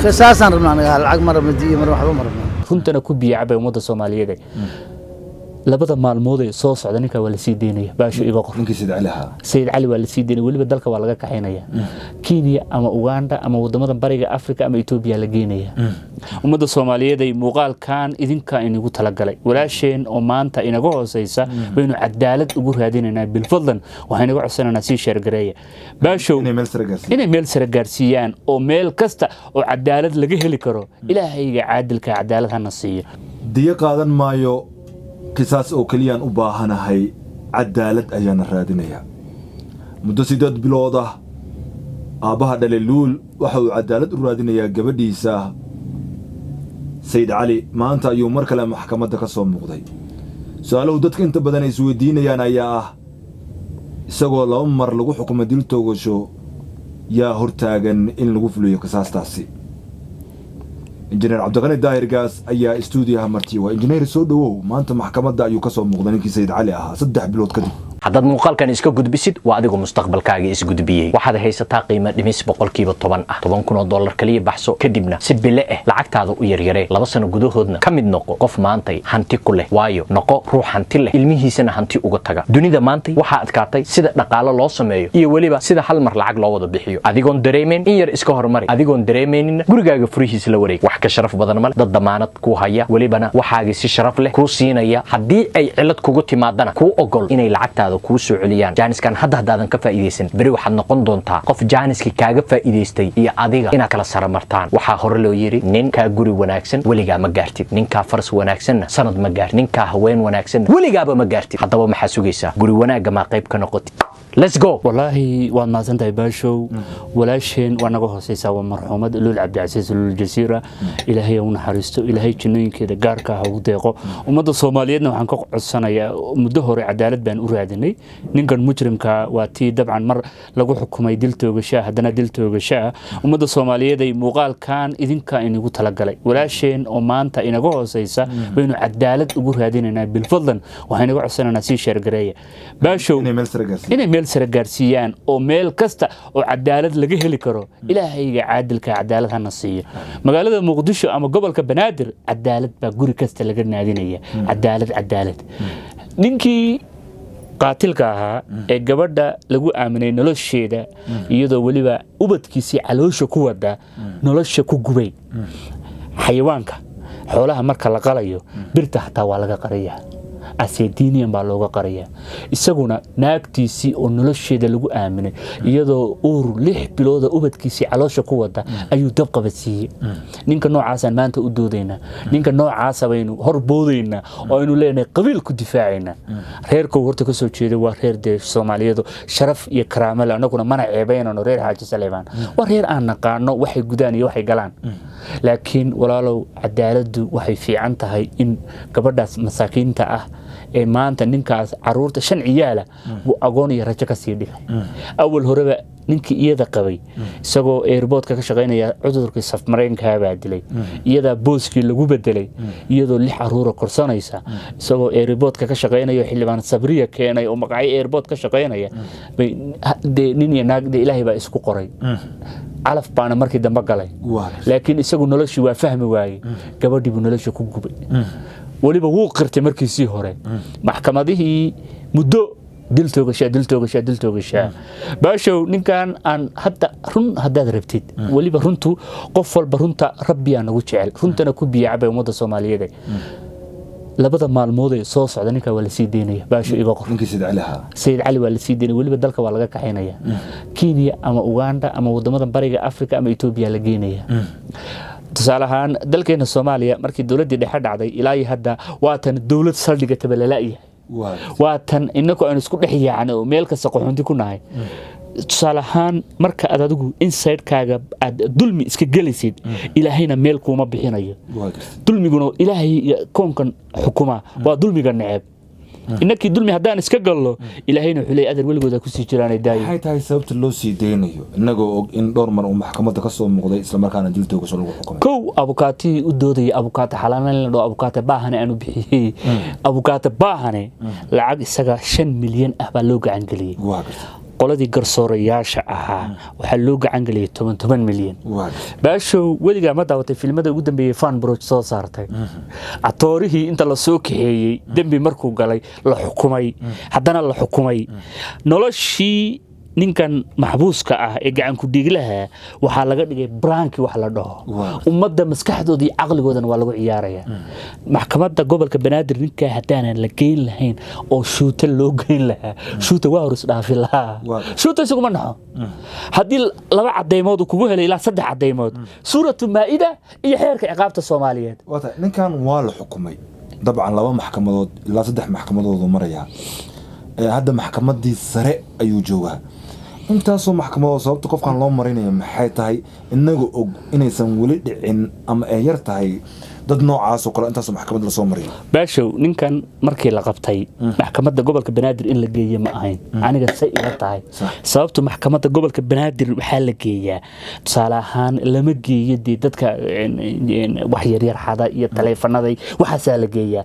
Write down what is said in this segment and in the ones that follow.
Saasaan rabnaa anaga. Lacag ma rabna, diyo mar waxba ma rabna. Runtana ku biyo cabay ummadda Soomaaliyeed. Labada maalmood ee soo socda ninkaa waa lasii deynaya. Baasho iga qor. Ninkii Sayid Cali ahaa. Sayid Cali waa lasii deynaya. Weliba dalka waa laga kaxaynaya, Kenya ama Uganda ama wadamada Bariga Africa ama Etoobiya la geenaya. Ummadda Soomaaliyeed ay muuqaalkan idinkaa inagu talagalay. Walaasheen oo maanta inaga hooseysa baynu cadaalad ugu raadinaynaa. Bilfadlan waxaan inaga codsanaynaa sii share gareeya, Baashow. Inay meel sare gaarsiiyaan. Inay meel sare gaarsiiyaan oo meel kasta oo cadaalad laga heli karo. Ilaahayga caadilka cadaalad hana siiyo. Diyo qaadan maayo, qisaas oo keliyaan u baahanahay, cadaalad ayaana raadinayaa. Muddo 8 bilood ah aabbaha dhale Luul waxa uu cadaalad u raadinayaa gabadhiisa. Sayid Cali maanta ayuu mar kale maxkamadda ka soo muuqday. Su-aaluhu dadka inta badan ay isweydiinayaan ayaa ah: isagoo laba mar lagu xukumay dil toogasho, yaa hortaagan in lagu fuliyo qisaastaasi? Injineer Cabdiqani Daahir Gaas ayaa istuudiyaha marti waa. Injineer, soo dhowow. Maanta maxkamadda ayuu ka soo muuqday ninkii Sayid Cali ahaa 3 bilood kadib. Haddaad muuqaalkan iska gudbisid, waa adigu mustaqbalkaaga isgudbiyey. Waxaad haysataa qiimo dhimis 10% ah. $10,000 kaliya baxso, kadibna si bile ah lacagtaada u yaryaree. 2 sano gudahoodna ka mid noqo qof maantay hanti ku leh. Waayo, noqo ruux hanti leh, ilmihiisana hanti uga taga. Dunida maantay waxaa adkaatay sida dhaqaalo loo sameeyo iyo weliba sida hal mar lacag loo wada bixiyo adigoon dareemayn. In yar iska hormari, adigoon dareemayninna gurigaaga furihiisa la wareeg. Wax ka sharaf badan male dad damaanad ku haya, welibana waxaagi si sharaf leh kuu siinaya. Haddii ay cilad kugu timaadana, kuu ogol inay lacagtaada kuu soo celiyaan. Jaaniskan hadda haddaadan ka faa'iidaysan, beri waxaad noqon doontaa qof jaaniskii kaaga faa'iidaystay iyo adiga inaad kala saramartaan. Waxaa hore loo yidhi: nin kaa guri wanaagsan weligaa ma gaartid, ninkaa faras wanaagsanna sanad ma gaartid, ninkaa haween wanaagsanna weligaaba ma gaartid. Haddaba maxaa sugaysaa? Guri wanaagga maa qayb ka noqotid? Let's go. Walaahi waad mahadsantahay, Baashow. Walaasheen waa naga hooseysaa, waa marxuumad Luul Cabdicasiis, Luul Jasiira. Ilaahay ha u naxariisto, Ilaahay jannooyinkeeda gaarka ha ugu deeqo. Ummadda Soomaaliyeedna waxaan ka codsanayaa, muddo hore cadaalad baan u raadinay ninkan mujrimka. Waa tii dabcan mar lagu xukumay dil toogashaa, haddana dil toogashaa. Ummadda Soomaaliyeed ay muuqaalkan idinkaa inagu talagalay. Walaasheen oo maanta inaga hooseysa baynu cadaalad ugu raadinaynaa. Bilfadlan waxaan inaga codsanaynaa sii share gareeya, Baashow. Inay meel sare gaarsiiyaan. Inay meel sare gaarsiiyaan oo meel kasta oo cadaalad laga heli karo. Ilaahayga caadilka cadaalad hana siiyo. Magaalada Muqdisho ama gobolka Banaadir cadaalad baa guri kasta laga naadinaya. Cadaalad, cadaalad. Ninkii qaatilka ahaa ee gabadha lagu aaminay nolosheeda, iyadoo weliba ubadkiisii caloosha ku wada, nolosha ku gubay. Xayawaanka xoolaha marka la qalayo, birta xataa waa laga qariyaa, asedinian baa looga qariyaa. Isaguna naagtiisii oo nolosheeda lagu aaminay, iyadoo uur 6 bilooda ubadkiisii caloosha ku wada, ayuu dab qabadsiiyey. Ninka noocaasaan maanta u doodaynaa. Ninka noocaasa baynu hor boodaynaa oo aynu leenahay qabiil ku difaacaynaa. Reerkow horta kasoo jeeda waa reer dee Soomaaliyeedu sharaf iyo karaamo leh. Annaguna mana ceebaynano. Reer Xaaji Saleebaan waa reer aan naqaano waxay gudaan iyo waxay galaan. Laakiin walaalow, cadaaladdu waxay fiican tahay in gabadhaas masaakiinta ah ee maanta ninkaas caruurta shan ciyaala buu agoon iyo rajo ka sii dhigay. Awal horeba ninkii iyada qabay, isagoo airportka ka shaqaynaya, cudurkii safmareenkaabaa dilay. Iyadaa booskii lagu bedelay, iyadoo lix caruura korsanaysa, isagoo airportka ka shaqaynaya, xildhibaan Sabriya keenay oo magacyo airport ka shaqaynaya bay dee nin iyo naag dee Ilaahay baa isku qoray, calaf baana markii dambe galay. Laakiin isagu noloshii waa fahmi waayey, gabadhii buu nolosha ku gubay. Weliba wuu qirtay markiisii hore maxkamadihii muddo dil toogashaa, dil toogashaa, dil toogashaa. Baashow, ninkan aan hadda run haddaad rabtid, weliba runtu qof walba runta Rabbiyaa nagu jecel, runtana ku biyacabay ummadda Soomaaliyeed. Labada maalmood ee soo socda ninkaa waa lasii deynaya. Baasho iga qor. Ninkii Sayid Cali ahaa. Sayid Cali waa lasii deynaya. Weliba dalka waa laga kaxaynaya, Kenya ama Uganda ama wadamada Bariga Africa ama Etoobiya la geenaya. Tusaale ahaan, dalkeena Soomaaliya markii dowladdii dhexe dhacday ilaa iyo hadda waatan dowlad saldhiga tabalala-yahay. Waa tan inagu aynu isku dhex yaacnay oo meel kasta qaxoonti ku nahay. Tusaale ahaan, marka aad adigu insidekaaga aad dulmi iska gelaysid, Ilaahayna meel kuuma bixinayo. Dulmiguna Ilaahay koonkan xukuma waa dulmiga neceb. Inakii dulmi haddaan iska gallo, Ilaahayna wuxuu leeyahay adar weligooda kusii jiraanay daayo. Maxay tahay sababta loo sii deynayo, innagoo og in dhowr mar uu maxkamadda ka soo muuqday, islamarkaana dil toogasho lagu xukumay? Kow, abukaatihii u doodayay, abukaate xalaanan la dhaho, abukaate Baahane aanu bixiyey, abukaate Baahane lacag isaga 5 milyan ah baa loo gacan geliyey. Waa gartay. Qoladii garsoorayaasha ahaa waxaa loo gacan geliyay 10 10 milyan. Baashow, weligaa ma daawatay filmada ugu dambeeyey Fan Broj soo saartay? Atoorihii inta la soo kaxeeyey, dembi markuu galay la xukumay, haddana la xukumay, noloshii ninkan maxbuuska ah ee gacanku dhiiglaha waxaa laga dhigay prank-i wax la dhaho. Ummadda maskaxdooda iyo caqligoodana waa lagu ciyaaraya. Maxkamadda gobolka Banaadir ninkaa haddaanan la geyn lahayn oo Shuuta loo geyn lahaa, Shuuta waa hor isdhaafi lahaa. Shuuta isaguma naxo haddii laba cadaymood uu kugu helay ilaa saddex cadaymood, Suuratu Maa'ida iyo xeerka ciqaabta Soomaaliyeed. Waa tahay, ninkan waa la xukumay dabcan, laba maxkamadood ilaa saddex maxkamadooduu marayaa. Hadda maxkamadii sare ayuu joogaa. Intaasoo maxkamadood sababta qofkan loo marinayo maxay tahay, inaga og inaysan weli dhicin ama ay yar tahay dad noocaasoo kale intaasoo maxkamad lasoo mariyo? Baashow, ninkan markii la qabtay, maxkamadda gobolka Banaadir in la geeye ma ahayn, aniga say ila tahay. Sababtu maxkamadda gobolka Banaadir waxaa la geeyaa, tusaale ahaan, lama geeyo dee dadka wax yaryar xada iyo taleefanada, waxaasaa la geeyaa.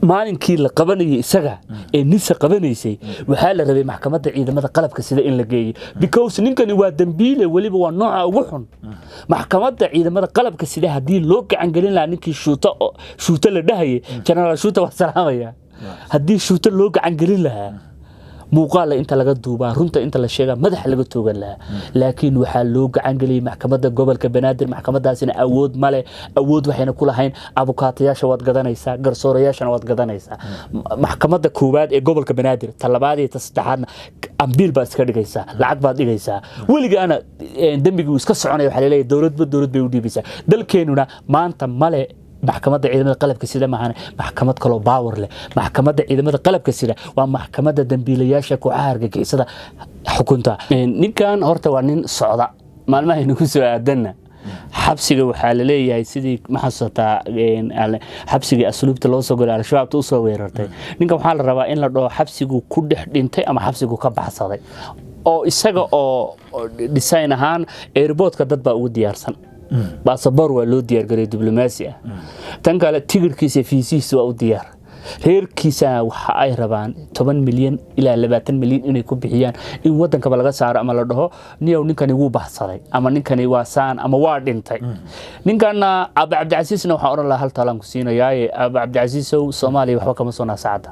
Maalinkii la qabanayay isaga ee NISA qabanaysay, waxaa la rabay maxkamadda ciidamada qalabka sida in la geeyo, because ninkani waa dembiile, weliba waa nooca ugu xun. Maxkamadda ciidamada qalabka sida haddii loo gacan gelin lahaa ninkii Shuuta Shuuta la dhahayay, Jenaraal Shuuta waa salaamaya, haddii Shuuta loo gacan gelin lahaa, muuqaala inta laga duubaa, runta inta la sheegaa, madaxa laga toogan lahaa. Laakiin waxaa loo gacan geliyey maxkamadda gobolka Banaadir. Maxkamadaasina awood male, awood waxayna ku lahayn abukaatayaasha waad gadanaysaa, garsoorayaashana waad gadanaysaa. Maxkamadda koowaad ee gobolka Banaadir, ta labaad iyo ta saddexaadna ambiil baad iska dhigaysaa, lacag baad dhigaysaa. Weligaana dembigii uu iska soconaya. Waxaa laleeyahay dowladba dowlad bay u dhiibaysaa. Dalkeenuna maanta male maxkamadda ciidamada qalabka sida maahan maxkamad kaloo power leh. Maxkamadda ciidamada qalabka sida waa maxkamadda dambiilayaasha kooxaha argagixisada xukunta. Ninkan horta waa nin socda. Maalmaha inagu soo aadanna xabsiga waxaa laleeyahay, sidii ma xasuusataa xabsigii asluubta loo soo golay, Al-Shabaabta usoo weerartay ninkan, waxaa la rabaa in la dhaho xabsigu ku dhex dhintay ama xabsigu ka baxsaday, oo isaga oo design ahaan airportka dad baa ugu diyaarsan, baasaboor waa loo diyaargariyay diblomaasi ah. Tan kale, tigirkiisa, fiisihiisa waa u diyaar. Reerkiisana waxa ay rabaan 10 milyan ilaa 20 milyan inay ku bixiyaan in wadankaba laga saaro, ama la dhaho niyow ninkani wuu baxsaday, ama ninkani waa saan, ama waa dhintay ninkana. Aaba Cabdicasiisna waxaan odhan lahaa, hal talaan ku siinayaaye, Aaba Cabdicasiisow, Soomaaliya waxba kama soo naasacada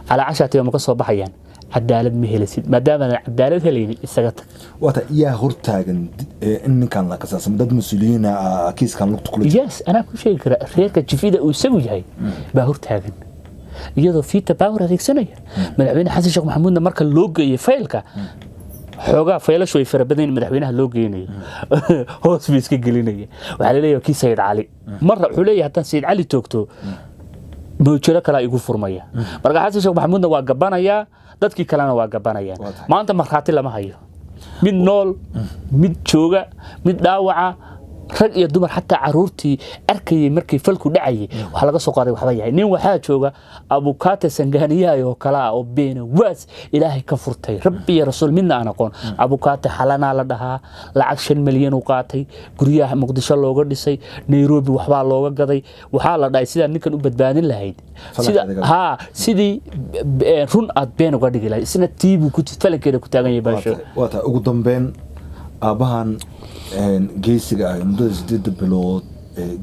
calaacashaatiba ma ka soo baxayaan. Cadaalad ma helisid. Maadaamaadan cadaalad helaynin, isaga tag. Waata, yaa hortaagan in ninkan la kasaasamo? Dad mas-uuliyiina kiiskan lugta kula jira? Yes, anaa ku sheegi kara. Reerka jifida uu isagu yahay baa hortaagan, iyadoo veto power adeegsanaya. Madaxweyne Xasan Sheekh Maxamuudna marka loo geeyey faylka, xoogaa faylashu way fara badan yihiin, madaxweynaha loo geynayo hoos buu iska gelinaya. Waxaa laleeyahay kii Sayid Cali marra wuxuu leeyahay, haddaan Sayid Cali toogto, mawjado kalaa igu furmaya. Marka Xasan Sheekh Maxamuudna waa gabanayaa, dadkii kalena waa gabanayaan. Waa tahay. Maanta markhaati lama hayo, mid nool, mid jooga, mid dhaawaca, rag iyo dumar, xataa caruurtii arkayay markii falku dhacayay waxaa laga soo qaaday waxba yahay. Nin waxaa jooga abukaate sangaaniyahay oo kale ah oo beena waas Ilaahay ka furtay, rabbi iyo rasuul midna aan aqoon. Abukaate Xalanaa la dhahaa. Lacag 5 milyan uu qaatay, guryaha Muqdisho looga dhisay, Nairobi waxbaa looga gaday. Waxaa la dhahay sidaa ninkan u badbaadin lahayd, sida adiga. haa, sidii run aad been uga dhigi lahayd, isna tiibuu ku falankeeda ku taagan yahay, Baasho. Waa tahay. Ugu dambeyn, aabbahan geesiga ah ee muddada 8-da bilood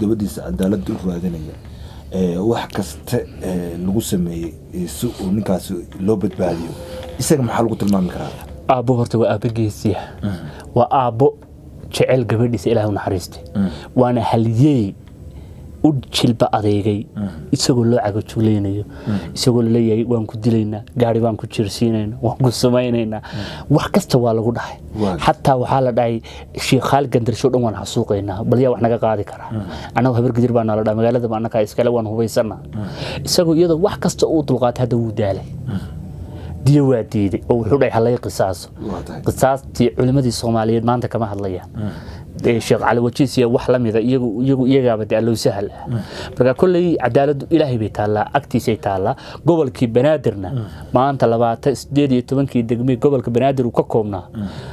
gabadhiisa cadaaladda u raadinaya, wax kasta lagu sameeyey si uu ninkaasi loo badbaadiyo, isaga maxaa lagu tilmaami karaa? Aabbo horta waa aabbo geesiya, waa aabbo jecel gabadhiisa, Ilaah u naxariistay, waana halyeey u jilba adeegay, isagoo loo cagajuglaynayo, isagoo laleeyahay waan ku dilaynaa, gaari baan ku jirsiinaynaa, waan ku samaynaynaa, wax kasta waa lagu dhahay. Xataa waxaa la dhahay Sheekh Khaalid Gandarsho dhan waan xasuuqaynaa, bal yaa wax naga qaadi karaa? Annagu Habar Gidir baa nala dhaha, magaalada baa annagaa iskale, waan hubaysanaa. Isagoo iyadoo wax kasta uu dulqaatay, hadda wuu daalay, diyo waa diiday oo wuxuu dhahay halay qisaaso. Waa tahay. Qisaastii culimmadii Soomaaliyeed maanta kama hadlayaan. Sheekh Cali Wajiis iyo wax la mida, iyagu iyagaaba dee allow sahal ah. Marka kolley cadaaladdu Ilaahay bay taallaa, agtiisay taallaa. Gobolkii Banaadirna maanta 28-kii degmay gobolka Banaadir uu ka koobnaa,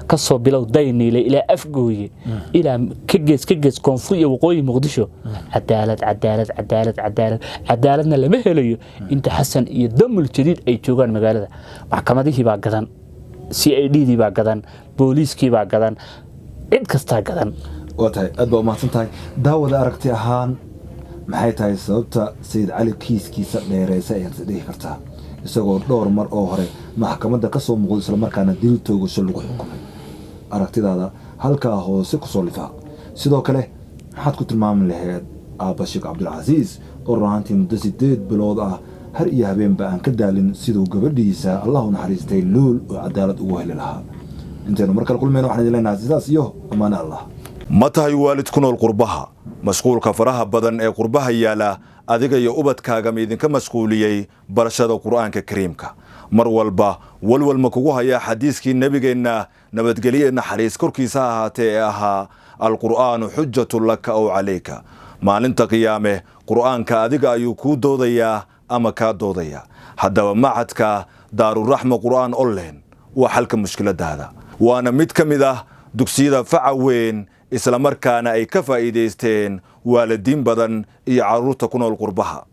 kasoo bilow Dayniile ilaa Afgooye, ilaa ka gees ka gees, koonfur iyo waqooyi Muqdisho, cadaalad, cadaalad, cadaalad, cadaalad, cadaaladna lama helayo inta Xasan iyo Damul Jadiid ay joogaan magaalada. Maxkamadihii baa gadan. CID dii baa gadan, booliiskii baa gadan, cid kastaa gadan. Waa tahay, aad baa umahadsan tahay. Daawada, aragti ahaan maxay tahay sababta Sayid Cali kiiskiisa dheereysa ayaad is dhihi kartaa, isagoo dhowr mar oo hore maxkamadda ka soo muuqdo, islamarkaana dil toogasho lagu xukumay? Aragtidaada halkaa hoose kusoo lifaaq. Sidoo kale, maxaad ku tilmaami lahayd aabba Sheekh Cabdulcasiis oo run ahaantii muddo 8 bilood ah har iyo habeenba aan ka daalin siduu gabadhiisa, Allahu naxariistay, Luul oo cadaalad ugu heli lahaa? Intaynu mar kale kulmayno, waxaan idin leenahay sidaas iyo ammaane Allah. Ma tahay waalid ku nool qurbaha? Mashquulka faraha badan ee qurbaha yaala adiga iyo ubadkaaga ma idinka mashquuliyey barashada Qur'aanka Kariimka? Mar walba walwal ma kugu hayaa xadiiskii nebigeenna, nabadgelye naxariis korkiisa ha ahaatee, ee ahaa "Alqur'aanu xujatun laka aw calayka"? Maalinta qiyaame Qur'aanka adiga ayuu kuu doodayaa ama kaa doodayaa. Haddaba machadka Daaruraxma Qur'aan Online waa xalka mushkiladaada, waana mid ka mid ah dugsiyada faca weyn, islamarkaana ay ka faa'iidaysteen waalidiin badan iyo carruurta ku nool qurbaha.